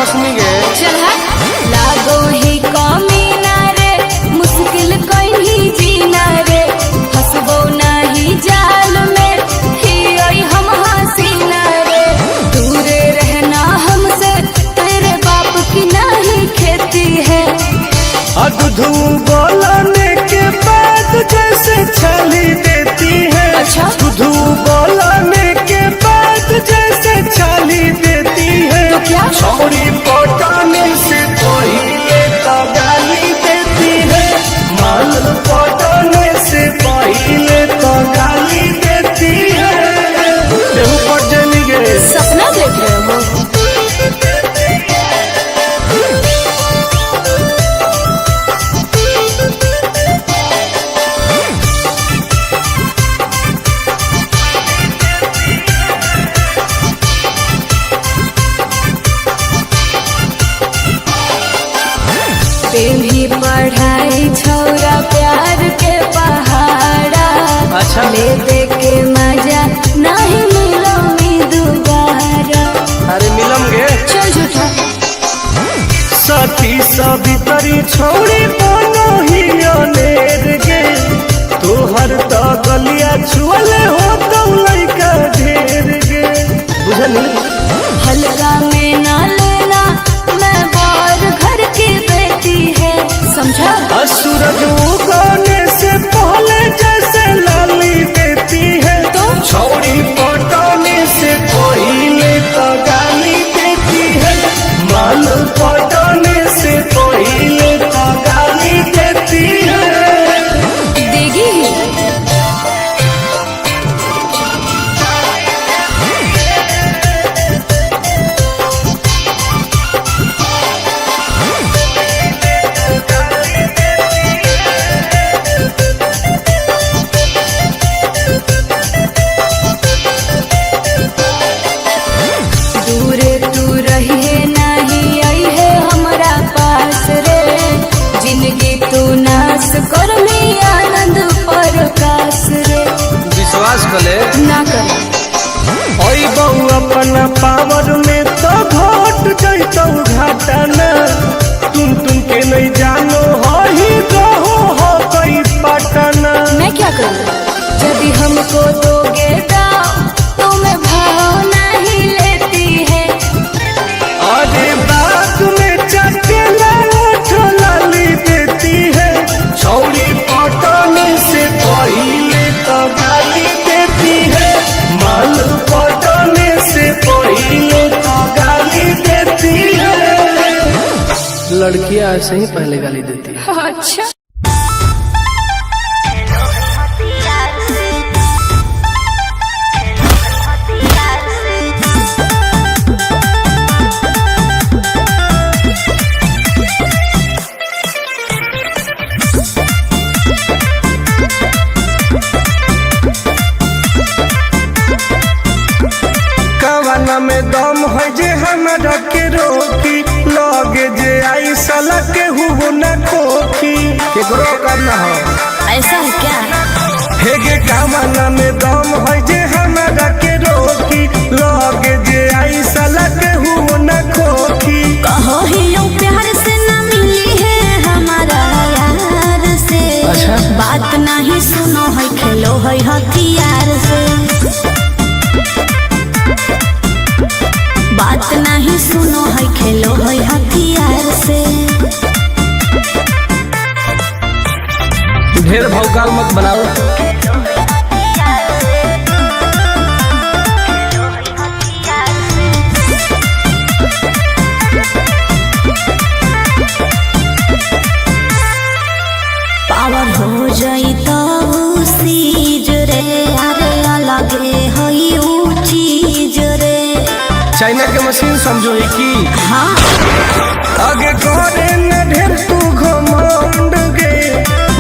फसनी गे। चल हट। लागो ही कमी ना रे, मुश्किल कहीं जीना रे, फसबो नहीं जाल में ही आई हम हसीना रे। दूरे रहना हमसे, तेरे बाप की नहीं खेती है। दूध बोलने के बाद जैसे छाली देती है। अच्छा। दूध बोलने के बाद जैसे छाली देती है। तो क्या? छौरी पटाने से पहिले तो गाली देती है। माल पटाने से पहिले तो गाली देती है। केहू पट जानी गे। सपना देख रहे हो। प्रेम ही पढ़ाई छौरा प्यार के पहाड़ा। अच्छा। ले दे के मजा नहीं मिलो मी दोबारा। अरे मिलम गे। चल झूठा। सती सवितरी छोड़ी बनो ही अनेर गे। तोहर तो गलिया छुअले हो तो लइका ढेर गे। बुझली? हल्का में ना लेना, मैं बार घर की बेटी है, समझा। आ सूरज उगने से पहले जैसे लाली देती है। तो? छौड़ी पटाने से पहिले तो गाली देती है। माल पटाने से पहिले तो गाली देती है। देगी ही। दूर तू रहिए नहीं आई है हमरा पास रे, जिंदगी तू नाश कर ली आनंद प्रकाश रे। विश्वास कले। ना कर। ओई बहु अपना पावर में तो घट जैतौ घाटा ना। तुम तुम के नहीं जानो हो ही रहो हो कई पटना। मैं क्या करूँ यदि हमको दोगे दाव तो मैं भाव नहीं लेती है। अरे बात में चकेला उठ लाली देती है। छौड़ी पटाने से पहिले तो गाली देती है। माल पटाने से पहिले तो गाली देती है। लड़कियां ऐसे ही पहले गाली देती है। अच्छा। कवना में दम है जे हमरा के रोकी, लगे जे आई साला के हुओ न खोखी। केकरो करना हो। ऐसा है क्या? हे गे कवना में दम है जे हमरा के रोकी, लगे जे आई साला के हुओ न खोखी। कहो ही लो प्यार से ना मिली है हमारा यार से। अच्छा। बात नहीं सुनो है खेलो है हथियार से। बात नहीं सुनो है खेलो है हथियार से। ढेर भौकाल मत बनाओ। पावर हो जाई तो सीज रे, अरे अलगे हई ऊ चीज रे। चाइना के मशीन समझो ही की। हाँ। आगे करे न ढेर तू घमंड गे,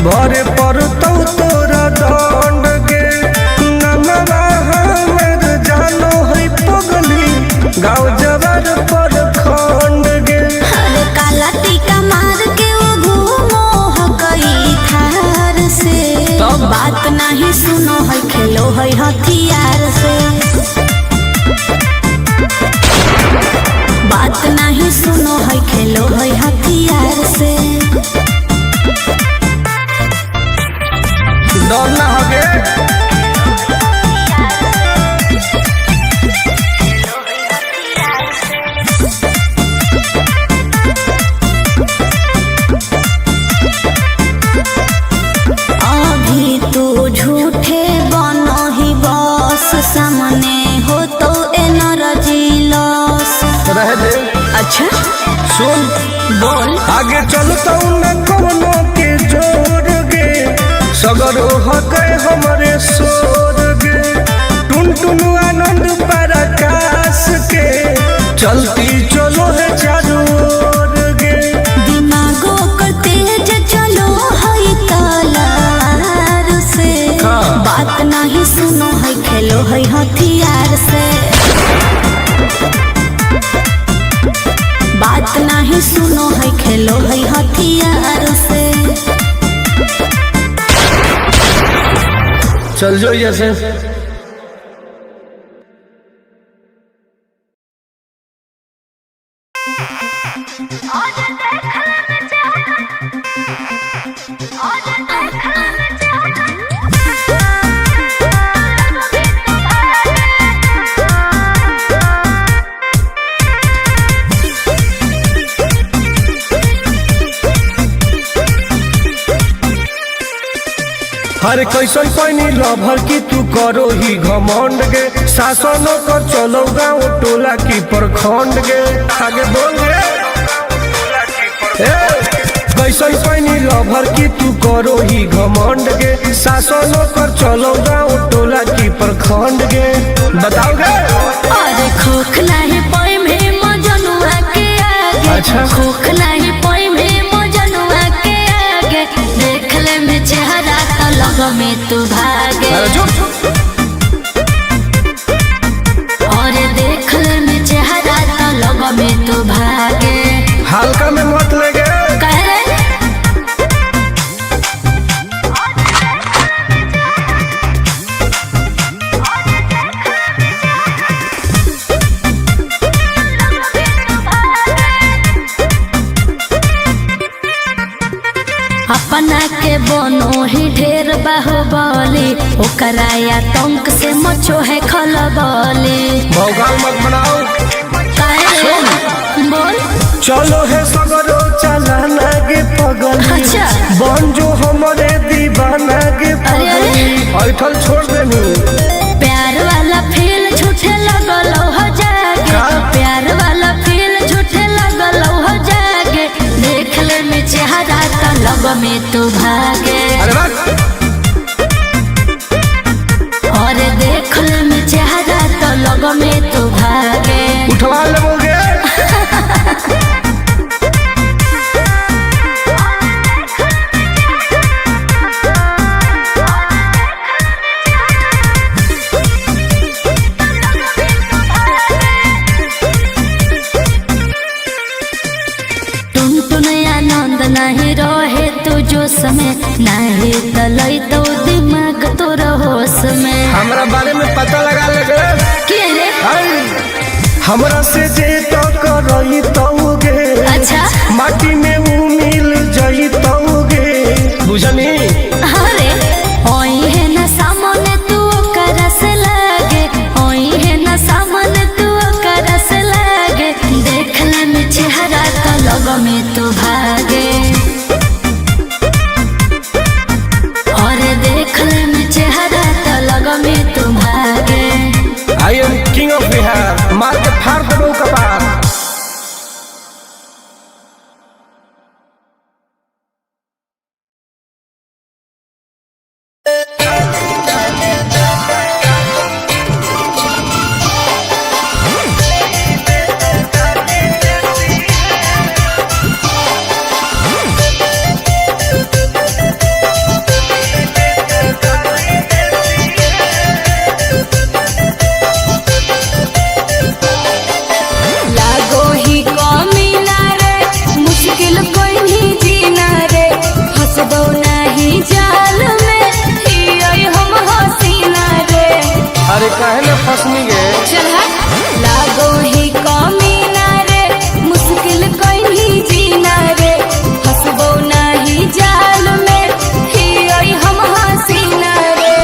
भरे पर तो तोरा दंड गे। नमवा हमर जानो है पगली, गाँव जवर पर खंड गे। अरे काला टीका मार के वो घूमो हकई थार से। तब? बात नहीं सुनो है खेलो है हथियार से। बात नहीं सुनो अच्छा। सुन। बोल। आगे चलता न कवनो के जोर गे, सगरो हके हमरे सोर गे। टुन टुन आनंद पराकाश के चलती चलो है चारू ओर गे। दिमागो कर तेज चलो है तलवार से। हाँ। बात नहीं सुनो है खेलो है हथियार से। बात नहीं सुनो है खेलो है हथियार से। चल जो जैसे। हर कैसन पैनी लभर की तू करो ही घमंड गे, शासनो कर चलो गाँव टोला की प्रखंड गे। आगे बोल गे। ए, कैसन पैनी लभर की तू करो ही घमंड गे, शासनो कर चलो गाँव टोला की प्रखंड गे। बताओ गे। अरे खोखला है पोई में मजनुआ के आगे। अच्छा। खोखला है पोई में मजनुआ के आगे। देख ले में चेहरा तो लग में तू भागे। अरे चुप। अरे देख ले में चेहरा तो लग में तू भागे। हल्का में मत ले गे। कह रे। अपना के बनो ही ढेर बाहुबली, ओकरा आतंक से मचो है खलबली। भौकाल मत बनाओ। काहे रे? बोल। चलो है सगरो चलाना गे पगली। अच्छा। बन जो हमरे दीवाना गे अरे, अरे। पगली। ऐठल छोड़ देनी। प्यार वाला फील झूठे लगल हो जागे। का? प्यार वाला फील झूठे लगल हो जागे। देख ले में चेहरा तो लग में तू भागे। अरे बात। और देख ले में चेहरा तो लग में तू भागे। उठवा लेबोगे। टुन टुन आनंद नहीं रहे तू जोश में, नहीं तलई तो दिमाग तोर होश में। हमरा बारे में पता लगा लेगे। के रे? आई, हमरा से जे तो करई तौगे। अच्छा। माटी में ऊ मिल जई तौगे। बुझनी। अरे ओई है ना सामने तू करस लागे। ओई है ना सामने तू करस लागे। देख ले में चेहरा तो लग में तू भागे। और देख ले में चेहरा तो लग में तू भागे। I am king of Bihar. मार के फाड़ देबो कपार। लागो ही कमी ना रे, मुश्किल कोई नहीं जीना रे। फंसबो नहीं जाल में हियै हम हसीना रे। अरे काहे ना फसनी गे। चल हट। लागो ही कमी ना रे, मुश्किल कोई नहीं जीना रे। फंसबो नहीं जाल में हियै हम हसीना रे।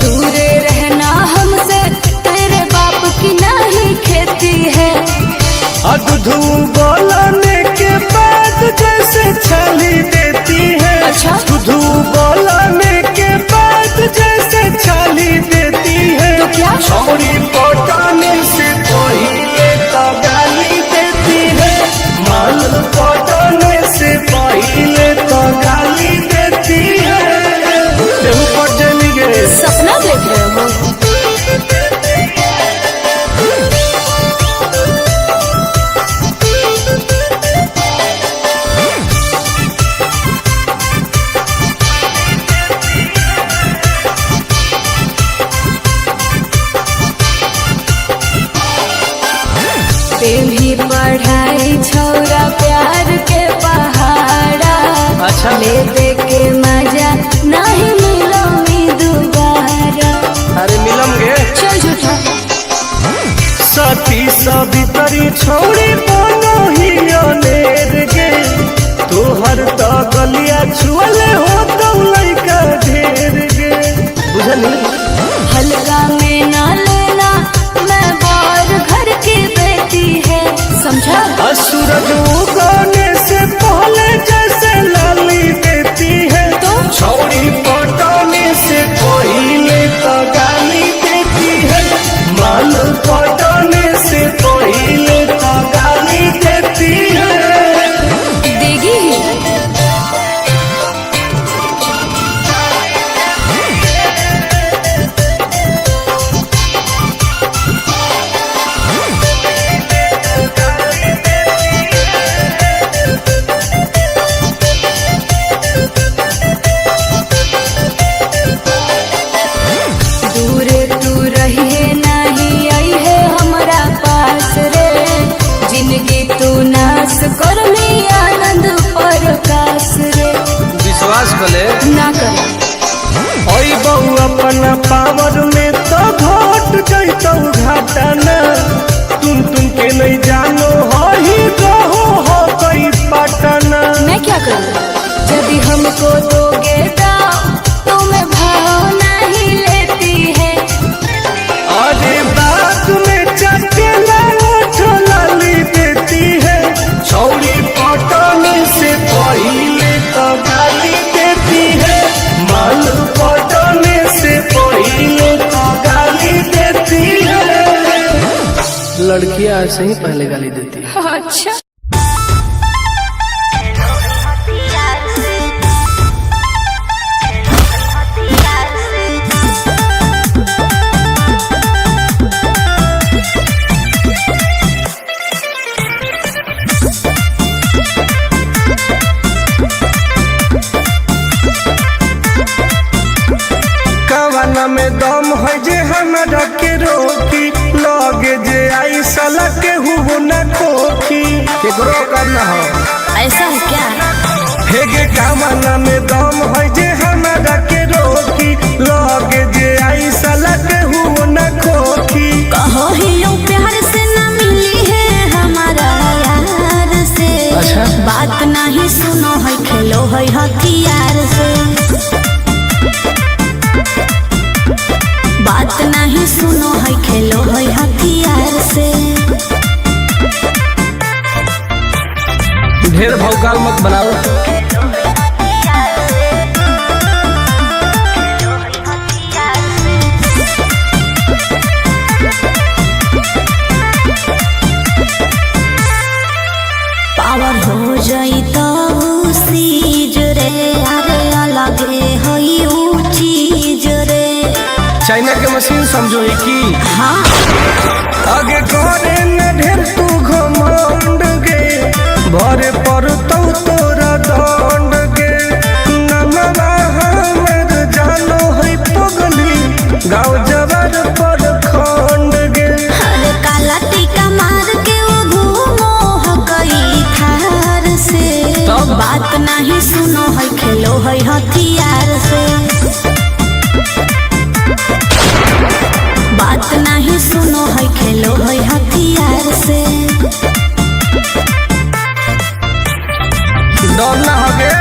दूरे रहना हमसे तेरे बाप की नहीं खेती है। दूध बोलने के बाद जैसे छाली देती है। अच्छा। दूध बोलने के बाद जैसे छाली देती है। तो क्या? छौरी पटाने से पहिले तो गाली देती है। ते भी पढ़ाई छौरा प्यार के पहाड़ा। अच्छा। ले दे के मजा नहीं मिलो मी दोबारा। अरे मिलम गे। चल झूठा। सती सवितरी छोड़ी बनो ही अनेर गे, तोहर तो गलिया छुअले हो तो लइका ढेर गे, बुझली। हल्का में ना लेना, मैं बार घर की बेटी है, समझा। आ सूरज उगने से पहले जैसे लाली देती है, तो? छौड़ी पटने से पहले तो गाली देती है, माल पटने से पहले तो गाली देती है। देगी ही। दूर तू रहिए नहीं आई है हमारा पास रे, जिंदगी तू नाश कर में आनंद प्रकाश रे। विश्वास कले। ना कर। ओई बहु अपना पावर में तो घट जैतौ घाटा ना, तुम तुम के नहीं जानो हो ही रहो हो कई पटना। मैं क्या करूँ यदि हमको दोगे दाव तो मैं भाव नहीं लेती है। अरे बात में चटेला ओठ लाली देती है, छौड़ी पटने से पहले तो गाली देती है, माल पटने से पहले तो गाली देती है। लड़कियां ऐसे ही पहले गाली देती है। अच्छा। कवना में दम है जे हमरा के रोकी, लगे जे आई साला के हुओ न खोखी, केकरो करना हो ऐसा है क्या? हेगे। कवना में दम है जे हमरा के रोकी, लगे जे आई साला के हुओ न खोखी। कहो ही लो प्यार से ना मिली है हमारा यार से। अच्छा। बात नहीं सुनो है खेलो है हथियार से। बात नहीं सुनो है खेलो है हथियार से। ढेर भौकाल मत बनाओ। पावर हो जाई तो सीज रे, अरे अलगे होई ऊ चीज रे। चाइना के मशीन समझो ही की। हाँ। आगे करे न ढेर तू घमंड गे, भरे पर तो तोरा दंड गे, नमवा हमर जानो है पगली, गाँव जवर पर खंड गे। अरे काला टीका मार के वो घूमो हकई थार से। तब? बात नहीं सुनो है खेलो है हथियार से। बात नहीं सुनो है खेलो है हथियार से। डर ना हो गे।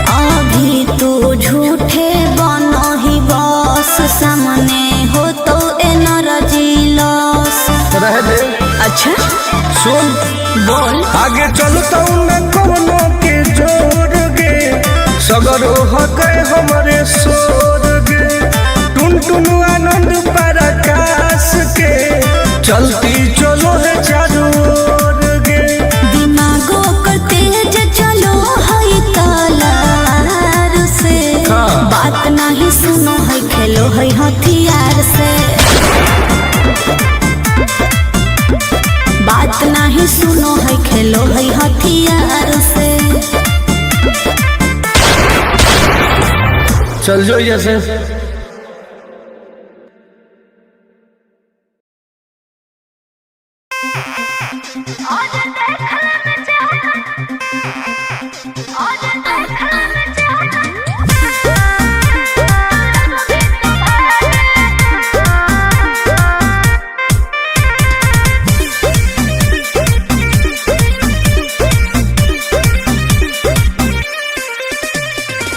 अभी तू झूठे बनो ही बस, सामने हो तो एनर्जी लॉस। रह दे। अच्छा। सुन। बोल। आगे चलता न कवनो के जोर गे, सगरो हके हमरे सोर गे, टुन टुन आनंद पराकाश के चलती चलो है चारों ओर गे। दिमागो कर तेज चलो है तलार से। हाँ। बात नहीं सुनो है खेलो है हथियार से। बात नहीं सुनो है। खेलो है हथियार से। चल जो जैसे।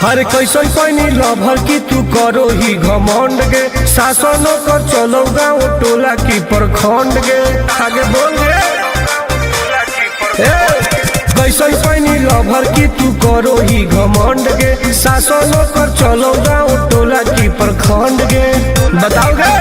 हर कैसन पैनी लभर की तू करो ही घमंड गे, शासनो कर चलो गाँव टोला की प्रखंड गे। आगे बोल गे। ए, कैसन पैनी लभर की तू करो ही घमंड गे, शासनो कर चलो गाँव टोला की प्रखंड गे। बताओ गे।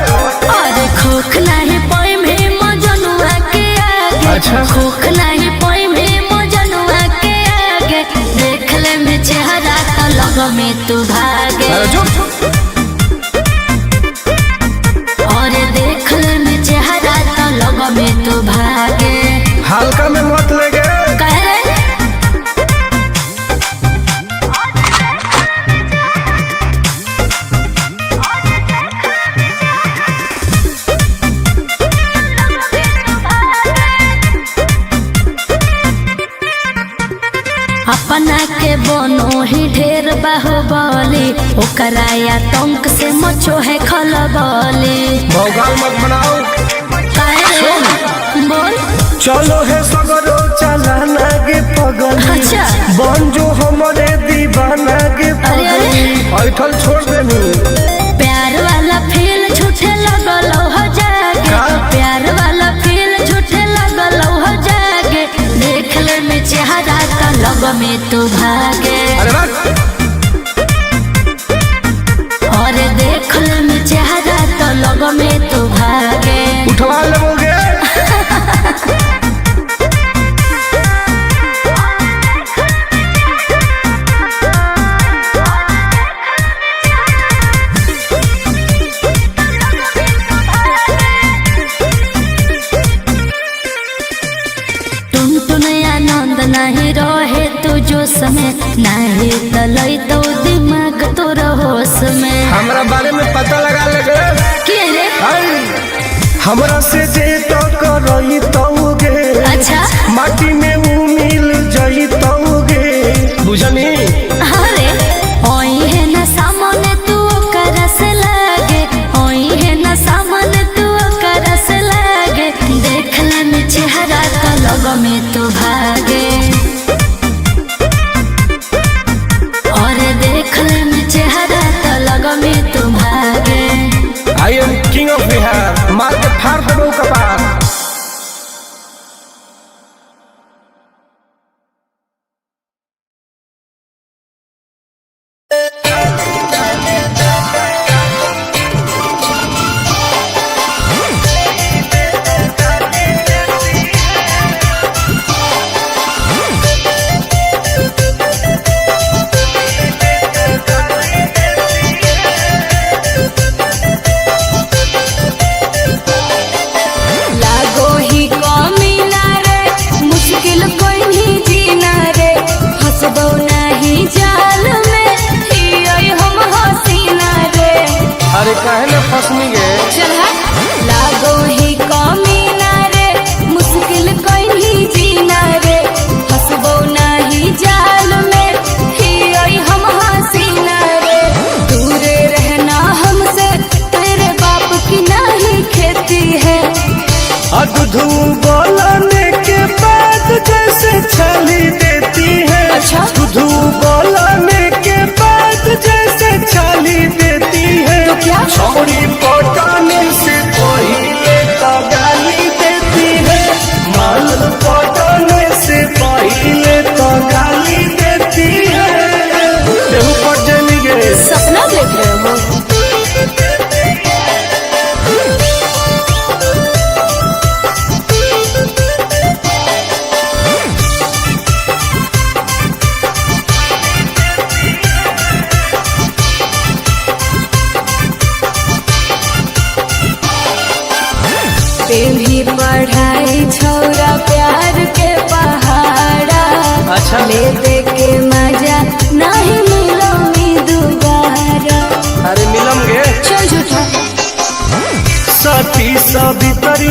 अरे खोख नाही पोई में मजनुआ के आगे। अच्छा। खोख नाही पोई में मजनुआ के आगे, देख ले में चेहरा तो लग में तू भागे। अरे चुप। अरे देख ले में चेहरा तो लग में तू भागे। हल्का में मत ले गे। कह रे। अपना के बनो ही ढेर बाहुबली, ओकरा आतंक से मचो है खलबली। भौकाल मत बनाओ। काहे रे? बोल। चलो है सगरो चलाना गे पगली। अच्छा। बन जो हमारे दीवाना गे अरे, अरे। पगली। ऐठल छोड़ देनी। प्यार वाला फील झूठे लगल हो जागे। का? प्यार वाला फील झूठे लगल हो जागे, देख ले में चेहरा तो लग में तू भागे। अरे बस। और देख ले में चेहरा तो लग में तू भागे। उठवा लेबोगे। टुन टुन आनंद नहीं रहे तू जोश में, नहीं तलई तो दिमाग तोर होश में। हमरा बारे में पता लगा लेगे। के रे? आई, हमरा से जे तो करई तौगे। अच्छा। माटी में ऊ मिल जई तौगे। बुझनी। अरे ओई है ना सामने तू करस लागे, ओई है ना सामने तू करस लागे, देख ले में चेहरा तो लग में तू भागे। और देख ले में चेहरा तो लग में तू भागे। I am king of Bihar. मार के फाड़ देबो कपार।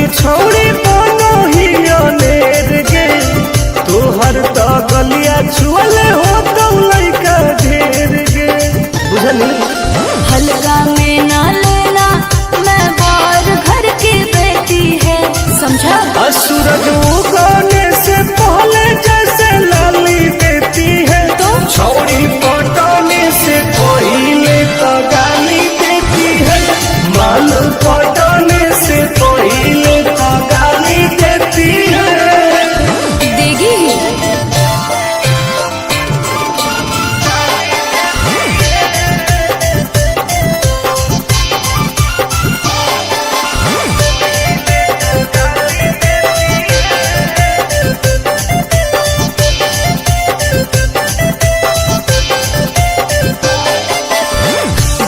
जनी छौड़ी बनो ही अनेर गे। तोहर तो गलिया छुअले हो तो लइका ढेर गे। बुझली? हल्का में ना लेना, मैं बार घर की बेटी है, समझा? आ सूरज उगने से पहले जैसे लाली देती है, तो? छौड़ी पटने से पहले तो गाली देती है। माल पटने से पहले तो गाली देती है। देगी ही।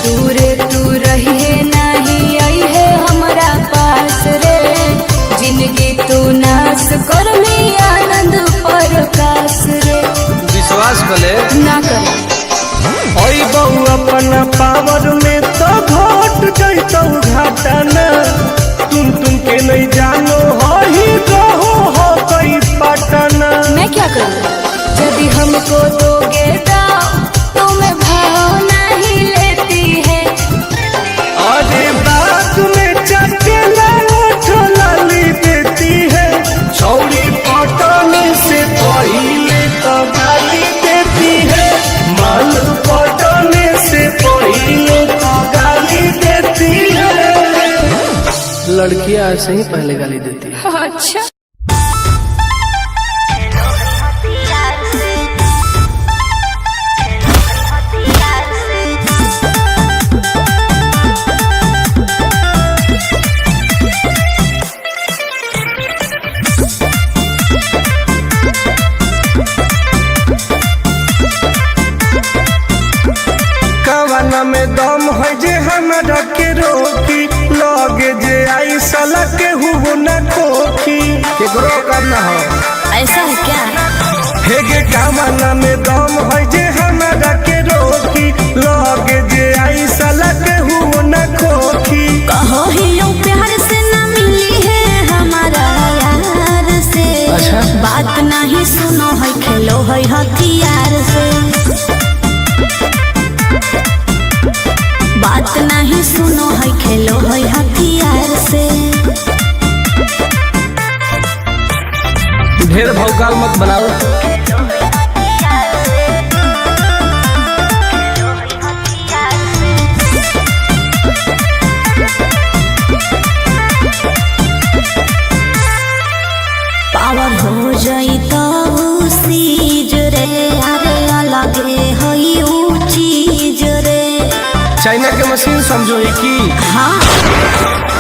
दूर तू रही नहीं आई है हमारा पास रे, जिंदगी तू नाश कर में आनंद प्रकाश रे। विश्वास कले ना कर। ओई बहु अपना पावर में तो घट जैतौ घाटा ना। तुम तुम के नहीं जानो हो ही रहो हो कई पटना। मैं क्या करूँ? यदि हमको दोगे दाव तो मैं भाव नहीं लेती है। अरे बात में चटेला ओठ लाली देती है। छौड़ी पटने से पहले तो गाली देती है। माल पटने से पहले तो गाली देती है। लड़कियां ऐसे ही पहले गाली देती है। अच्छा। कवना में दम है जे हमरा के रोकी, लगे जे आई साला के हुओ न खोखी। केकरो करना हो ऐसा है क्या? हे गे कवना में दम है जे हमरा के रोकी, लगे जे आई साला के हुओ न खोखी। कहो ही यूं प्यार से ना मिली है हमारा यार से। अच्छा। बात नहीं सुनो है खेलो है हथियार से। बात नहीं सुनो है खेलो है हथियार से। ढेर भौकाल मत बनाओ। पावर हो जाई तो सीज रे, अरे अलगे होई ऊ चीज रे। चाइना के मशीन समझो ही की हाँ।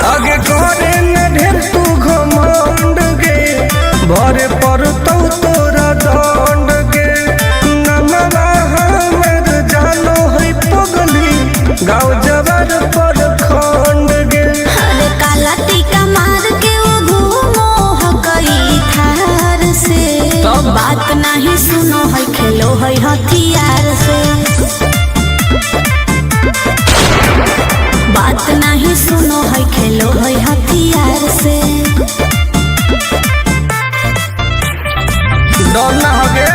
आगे करे न ढेर तू घमंड गे, भरे पर तो तोरा दंड गे। नमवा हमर जानो है पगली, गाँव जवर पर खंड गे। अरे काला टीका मार के वो घूमो हकई थार से। तब? बात नहीं सुनो है खेलो है हथियार से। बात नहीं सुनो है खेलो है हथियार से। डर ना हो गे।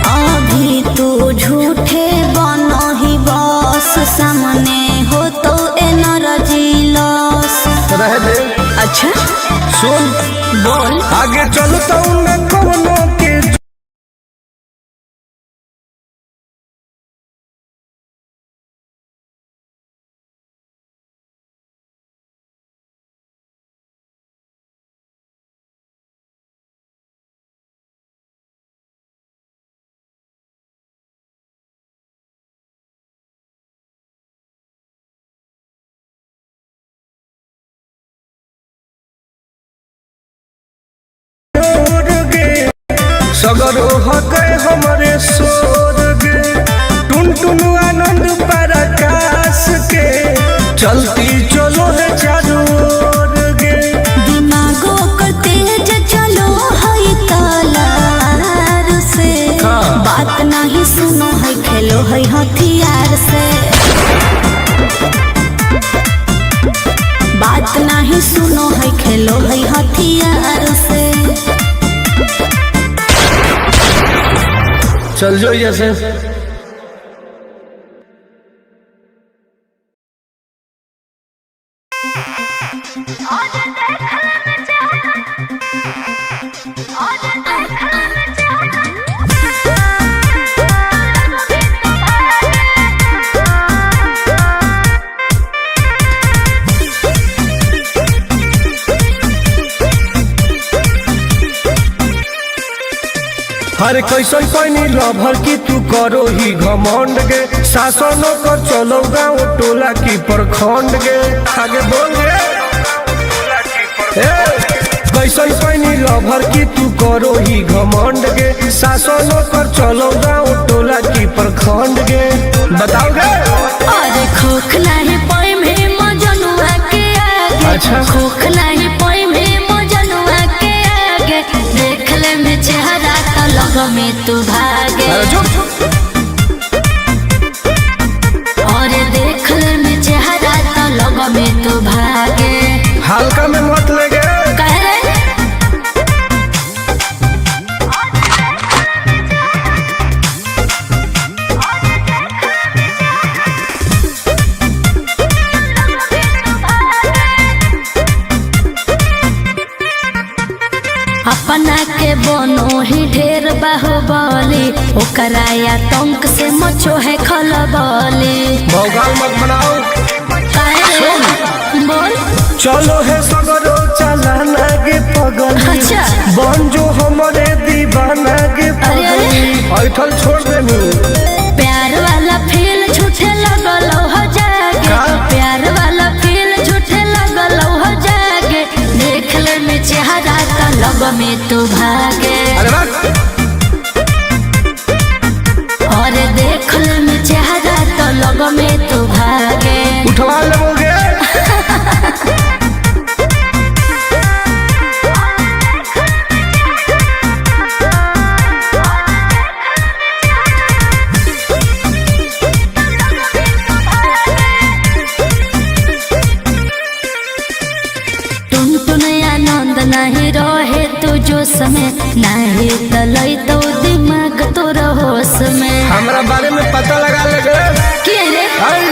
अभी तू झूठे बनो ही बस, सामने हो तो एनर्जी लॉस। रह दे। अच्छा सुन बोल। आगे चलता हूँ न कोनो के जोर गे। सगरो हके हमरे सोर गे। टुन टुन आनंद पराकाश के चलती चलो है चारों ओर गे। दिमागो कर तेज चलो है सुनो है खेलो है हथियार से। बात नहीं सुनो है खेलो है हथियार से। चल जो जैसे। हर कैसन पैनी लभर की तू करो ही घमंड गे, शासनो कर चलो गाँव टोला की प्रखंड गे। आगे बोल गे। ए, कैसन पैनी लभर की तू करो ही घमंड गे, शासनो कर चलो गाँव टोला की प्रखंड गे। बताओ गे। अरे खोख नहीं पाई में मजनुआ के आगे। अच्छा। खोख नहीं पाई में मजनुआ के आगे। देख ले में चेहरा तो लग में तू भागे। अरे चुप। अरे देख ले में चेहरा तो लग में तू भागे। हल्का में मत ले गे। कह रे अपना के बनो ही ढेर बाहुबली, ओकरा आतंक से मचो है खलबली। भौकाल मत बनाओ। काहे रे? बोल। चलो है सगरो चलाना गे पगली। अच्छा। बन जो हमारे दीवाना गे अरे, अरे। पगली। ऐठल छोड़ देनी। प्यार वाला फील झूठे लगल हो जागे। का? प्यार वाला फील झूठे लगल हो जागे। देख ले में चेहरा तो लग में तू भागे। अरे बात। और देख ले में चेहरा तो लग में तू भागे। उठवा लेबोगे। टुन टुन आनंद नहीं रहे तू जोश में, नहीं तलई तो दिमाग तोर होश में। हमरा बारे में पता लगा लेगे। के रे? आई,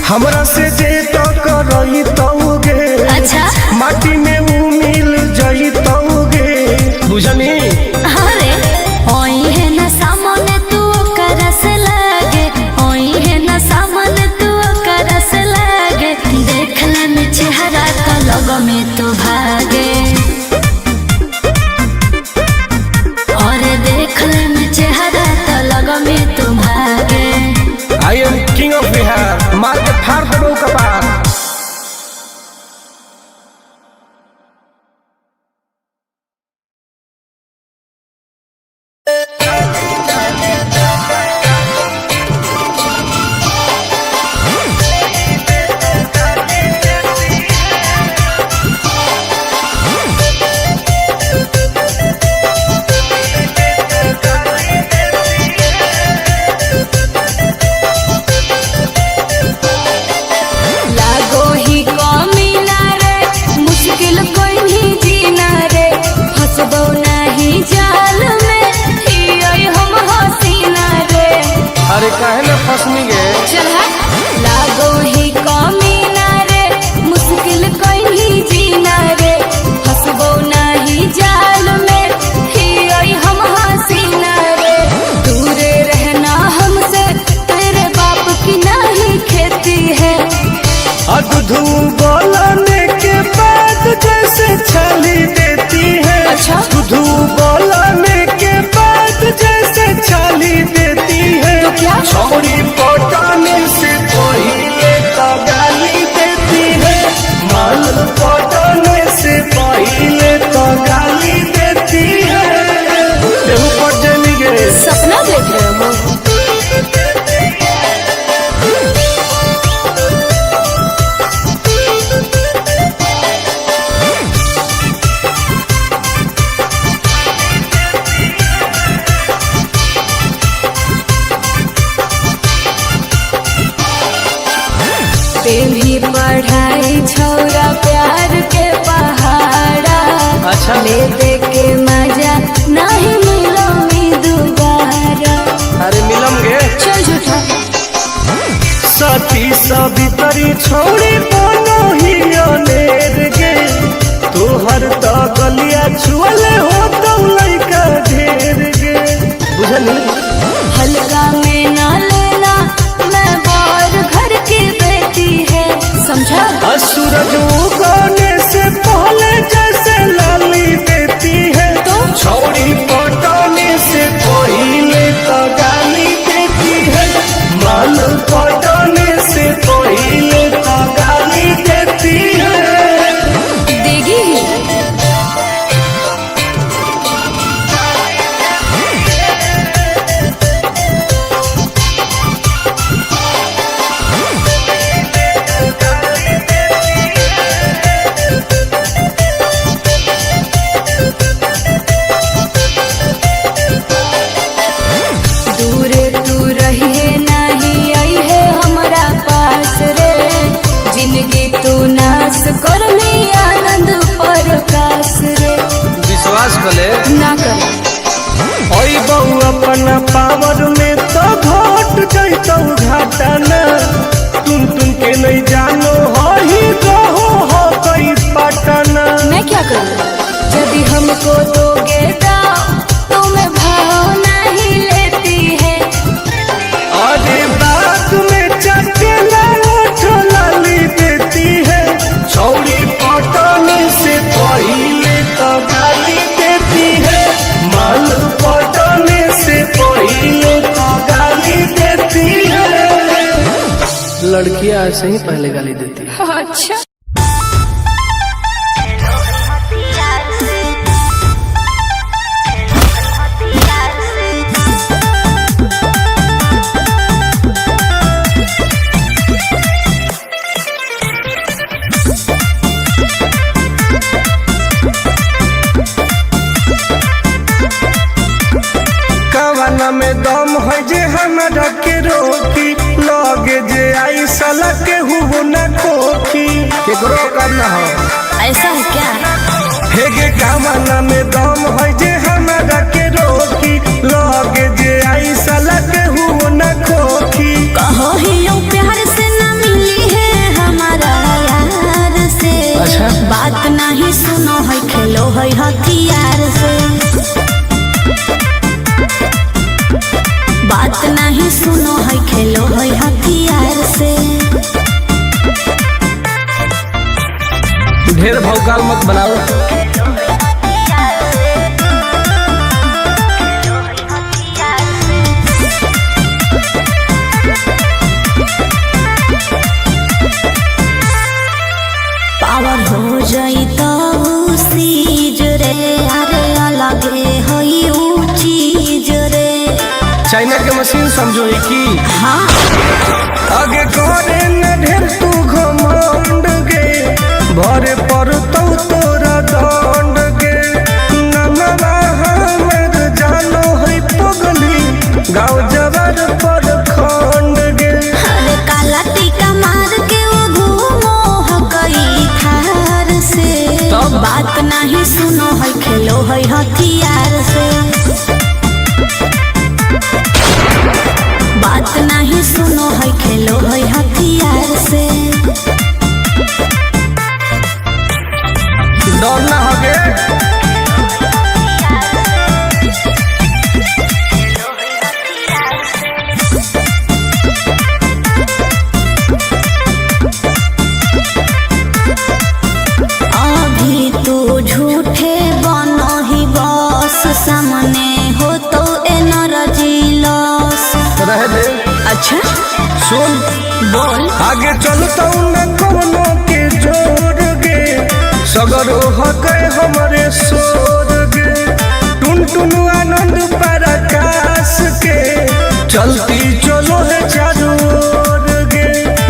हमरा से जे तो करई तौगे। अच्छा। माटी में ऊ मिल जई तौगे। बुझनी। अरे ओई है ना सामने तू ओकरा से लागे। ओई है ना सामने तू ओकरा से लागे। देख ले में चेहरा तो लग में तू भागे। और देख ले में चेहरा तो लग में तू भागे। I am king of Bihar. मार के फाड़ देबो कपार। लागो ही कमी ना रे, मुश्किल कोई नहीं जीना रे, फसबो नहीं जाल में हियै हम हसीना रे। अरे काहे ना फसनी गे। चल हट। लागो ही कमी ना रे, मुश्किल कोई नहीं जीना रे, फसबो नहीं जाल में हियै हम हसीना रे। दूरे रहना हमसे तेरे बाप की नहीं खेती है। दूध बोलने के बाद जैसे छाली देती है। अच्छा। दूध बोलने के बाद जैसे छाली देती है। तो क्या? छोरी पटाने से भी पढ़ाई छौरा प्यार के पहाड़ा। अच्छा। ले दे के मजा नहीं मिलो मी दोबारा। अरे मिलम गे। चल झूठा। सती सवितरी छोड़ी बनो ही अनेर गे, तोहर तो गलिया छुअले हो तो लइका ढेर गे, बुझली। हल्का में ना लेना, मैं बार घर की बेटी है, समझा। आ सूरज उगने से पहले जैसे लाली देती है, तो? छौड़ी पटने से पहले तो गाली देती है, माल पटने से पहले तो गाली देती है। देगी ही। दूर तू रहिए नहीं आई है हमारा पास रे, जिंदगी तू नाश कर ली आनंद प्रकाश रे। विश्वास कले ना कर। ओई बहु अपना पावर में तो घट जैतौ घाटा ना, तुम तुम के नहीं जानो हो ही रहो हो कई पटना। मैं क्या करूँ यदि हमको दोगे दाव तो मैं भाव नहीं लेती है। अरे बात में चटला ओठ लाली देती है, छौड़ी पटने से पहले तो गाली देती है, माल पटने से पहले तो गाली देती है। लड़कियां ऐसे ही पहले गाली देती है। अच्छा। कवना में दम है जे हमरा के रोकी, लगे जे आई साला के हुओ न कोखी, केकरो करना हो ऐसा है क्या? हेगे। कवना में दम है जे हमरा के रोकी, लगे जे आई साला के हुओ न कोखी। कहो ही लो प्यार से ना मिली है हमारा यार से। अच्छा। बात नहीं सुनो है खेलो है हथियार से। बात नहीं सुनो है खेलो है हथियार से। ढेर भौकाल मत बनाओ। पावर हो जाई तो सीज रे, अरे अलगे होई ऊ चीज रे। चाइना के मशीन समझो ही की। हाँ। आगे करे न ढेर तू घमंड गे, भरे पर तो तोरा दंड गे, नमवा हमर जानो है पगली, गाँव जवर पर खंड गे। अरे काला टीका मार के वो घूमो हकई थार से। तब? बात नहीं सुनो है खेलो है हथियार से। बात नहीं सुनो है खेलो है हथियार से। डर ना हो गे। अभी तू झूठे बनो ही बस, सामने हो तो एनर्जी लॉस। रह दे। अच्छा। सुन। बोल। आगे चलता न कवनो के जोर गे, सगरो हके हमरे सोर गे, टुन टुन आनंद पराकाश के चलती चलो है चारों ओर गे।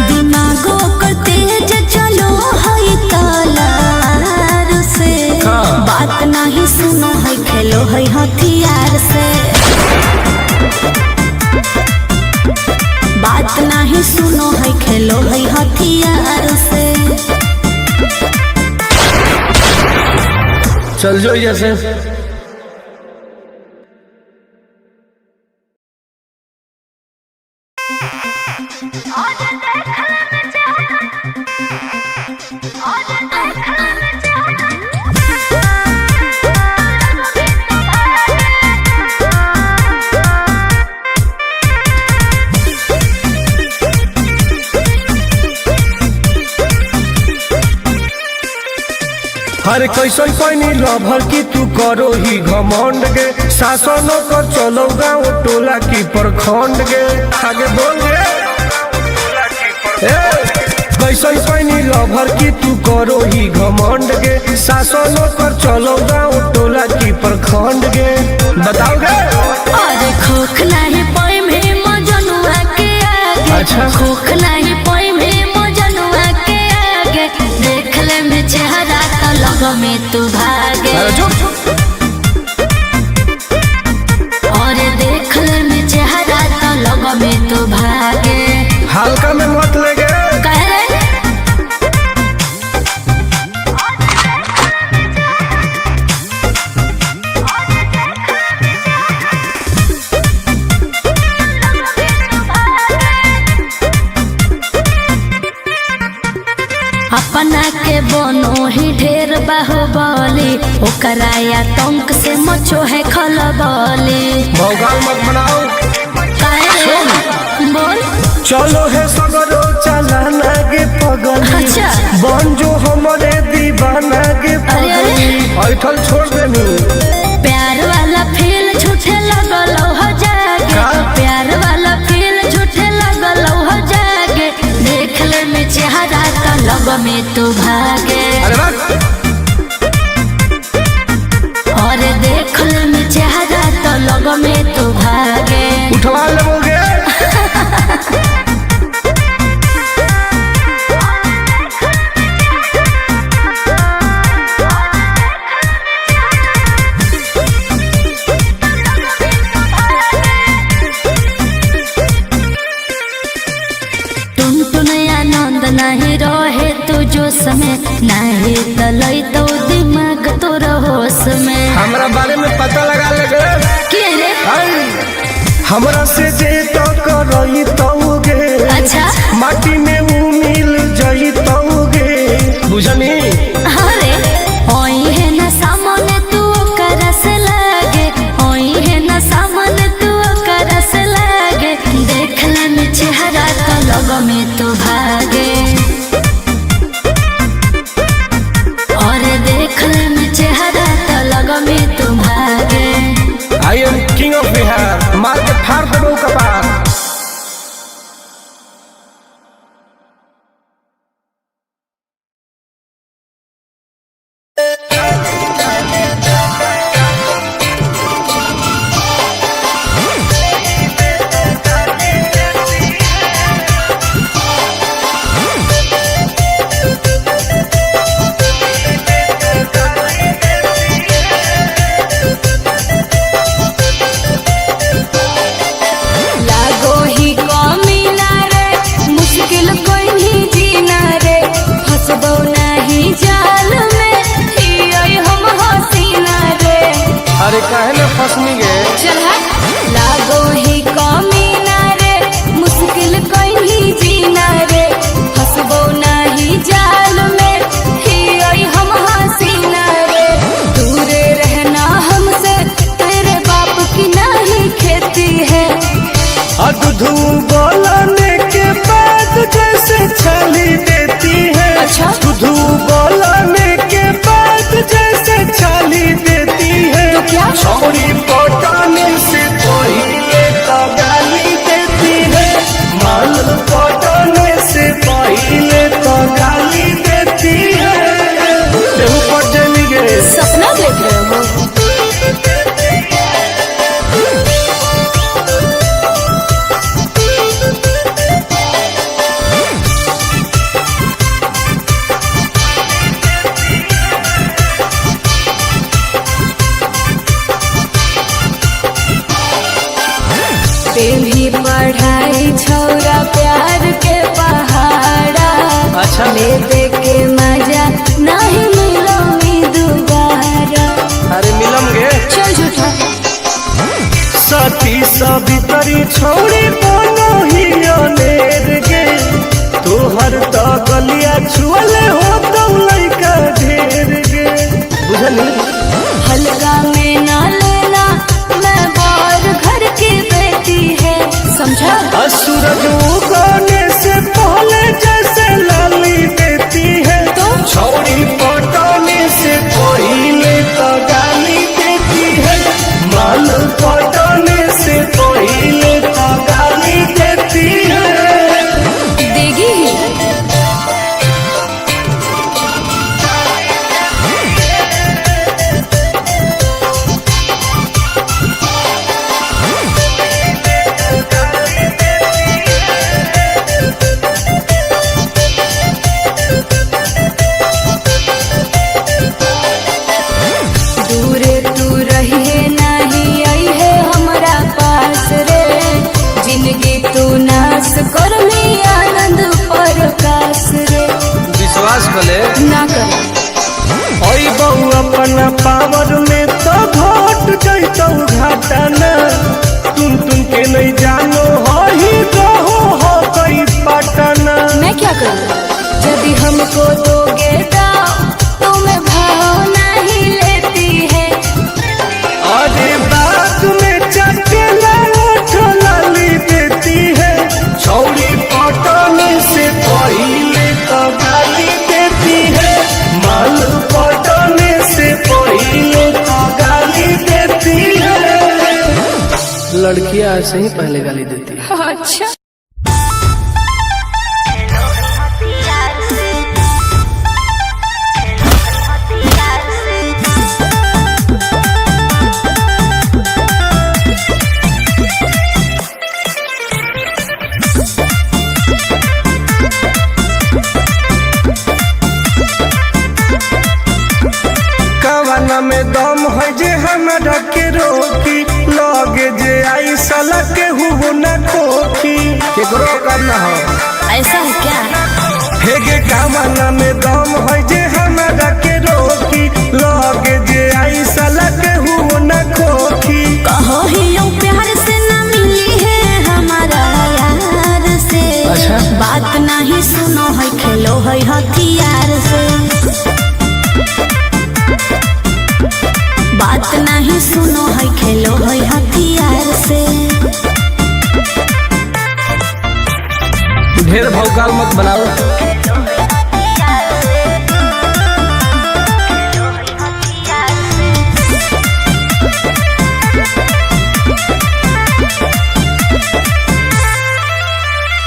दिमागो कर तेज चलो है तलार से। हाँ। बात नहीं सुनो है खेलो है हथियार से। बात नहीं सुनो है खेलो है हथियार। चल जो जैसे। हर कैसन पैनी लभर की तू करो ही घमंड गे, शासन कर चलो गाँव टोला की प्रखंड गे। आगे बोल गे ए, कैसन पैनी लभर की तू करो ही घमंड गे, शासन कर चलो गाँव टोला की प्रखंड गे। बताओ गे। अरे खोख नाही पाई में मजनुआ के आगे। अच्छा। खोख नाही पाई में मजनुआ के आगे, देख ले में चेहरा तो लग में तू भागे। अरे चुप। अरे देख ले में चेहरा तो लग में तू भागे। हल्का में मत ले गे। कह रे अपना के बनो ही ढेर बाहुबली, ओकरा आतंक से मचो है खलबली। भौकाल मत बनाओ। काहे रे? बोल। चलो है सगरो चलाना गे पगली। अच्छा। बन जो हमारे दीवाना गे अरे, अरे। पगली। ऐठल छोड़ देनी। प्यार वाला फील झूठे लगल हो जागे। का? प्यार वाला फील झूठे लगल हो जागे, देख ले में चेहरा तो लग में तू भागे। अरे बस। और देख ले में चेहरा तो लग में तू भागे। उठवा लेबोगे। टुन टुन आनंद नहीं रहे तू जोश में, नहीं तलई तो दिमाग तोर होश में। हमरा बारे में पता लगा लेगे। के रे? आई, हमरा से जे तो करई तौगे। अच्छा। माटी में ऊ मिल जई तौगे। बुझनी। अरे ओई है ना सामने तू करस लागे, ओई है ना सामने तू करस लागे, देख ले में चेहरा तो लग में तू भागे। और देख ले में चेहरा तो लग में तू भागे। I am king of Bihar. मार के फाड़ देबो कपार। लागो ही कमी ना रे, मुश्किल कोई नहीं जीना रे, फसबो नहीं जाल में हियै हम हसीना रे। अरे काहे ने फसनी गे। चल हट। लागो ही कमी ना रे, मुश्किल कोई नहीं जीना रे, फसबो नहीं जाल में हियै हम हसीना रे। दूरे रहना हमसे तेरे बाप की नहीं खेती है। दूध बोलने के बाद जैसे छाली देती है। अच्छा। दूध बोलने के बाद जैसे छाली देती है। तो क्या? छोरी पटाने से पहले तो गाली देती है, माल पटाने से पहले तो गाली देती है। केहू पट जानी गे। सपना देख रहे हो। सवितरी छोड़ी बनो ही अनेर गे। तोहर तो गलिया छुअले हो तो लइका ढेर गे। बुझली? हल्का में ना लेना, मैं बार घर की बेटी है, समझा? आ सूरज उगने से पहले जैसे लाली देती है, तो? छौड़ी पटने से पहले तो गाली देती है। माल पटने से पहले तो गाली देती है। देगी ही। दूर तू रहिए नहीं आई है हमरा पास रे, जिंदगी तू नाश कर ली आनंद प्रकाश रे। विश्वास कले ना कर। ओई बहु अपना पावर में तो घट जैतौ घाटा ना। तुम तुम के नहीं जानो हो ही रहो हो कई पटना। मैं क्या करूँ यदि हमको दोगे दाव तो मैं भाव नहीं लेती है। अरे बात में चटला उठ लाली देती है। छौड़ी पटने से पहले तो गाली देती है। माल पटने से पहले तो गाली देती है। लड़कियां ऐसे ही पहले गाली देती है। अच्छा। कवना में दम है जे हमरा के रोकी, लगे जे आई साला के हुओ न कोखी। केकरो करना हो ऐसा है क्या? हेगे कवना में दम है जे हमरा के रोकी, लगे जे आई साला के हुओ न कोखी। कहो ही यूं प्यार से ना मिली है हमारा यार से। अच्छा। बात नहीं सुनो है खेलो है हथियार से। बात नहीं सुनो है खेलो है हथियार से। ढेर भौकाल मत बनाओ।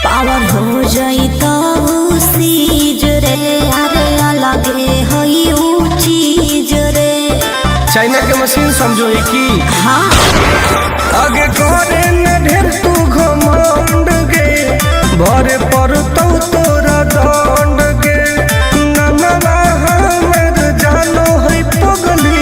पावर हो जाई तो सीज रे, अरे अलगे होई ऊ चीज रे। चाइना के मशीन समझो ही की। हाँ। आगे करे न ढेर तू घमंड गे, भरे पर तो तोरा दंड गे। नमवा हमर जानो है पगली,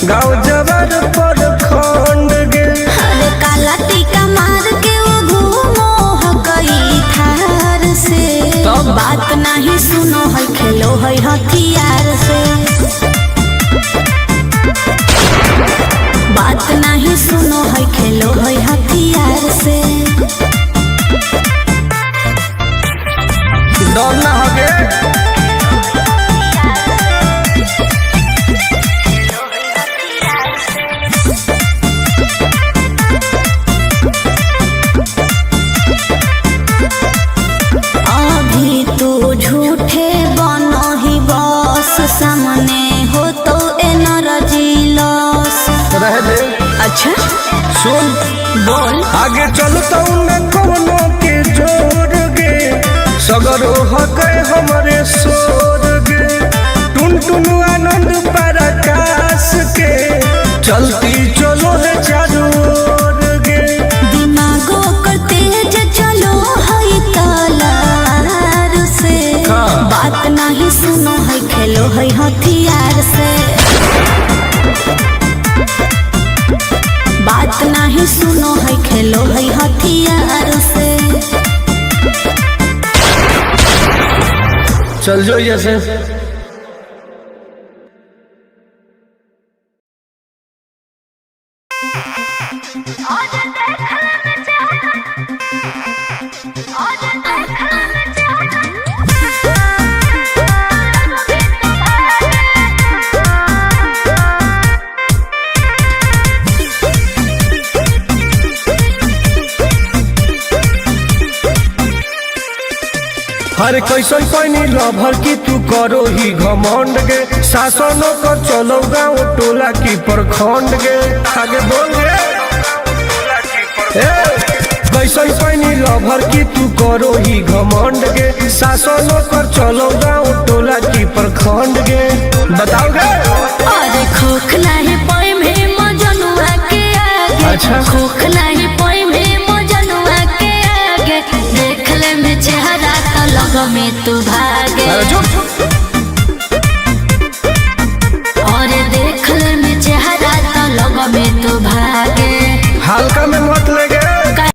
गाँव जवर पर खंड गे। अरे काला टीका मार के वो घूमो हकई थार से। तब? बात नहीं सुनो है खेलो है हथियार से। बात नहीं सुनो है खेलो है हथियार से। डर ना हो गे। अभी तू झूठे बनो ही बस, सामने हो तो एनर्जी लॉस। रह दे। अच्छा। सुन। बोल। आगे चलता न कोनो के जोर गे, सगरो हके हमरे शोर गे। टुन टुन आनंद पराकाश के चलती चलो है चारों ओर गे। दिमागो कर तेज चलो है तलार से। हाँ। बात नहीं सुनो है खेलो है हथियार से। बात नहीं सुनो है खेलो है हथियार से। चल जो जैसे। आज देख। हर कैसन पैनी लभर की तू करो ही घमंड गे, शासनो कर चलो गाँव टोला की प्रखंड गे। आगे बोल गे। ए, कैसन पैनी लभर की तू करो ही घमंड गे, शासनो कर चलो गाँव टोला की प्रखंड गे। बताओ गे। अरे खोख नाही पोइम हे मजनुआ के आगे। अच्छा। खोख नाही पोइम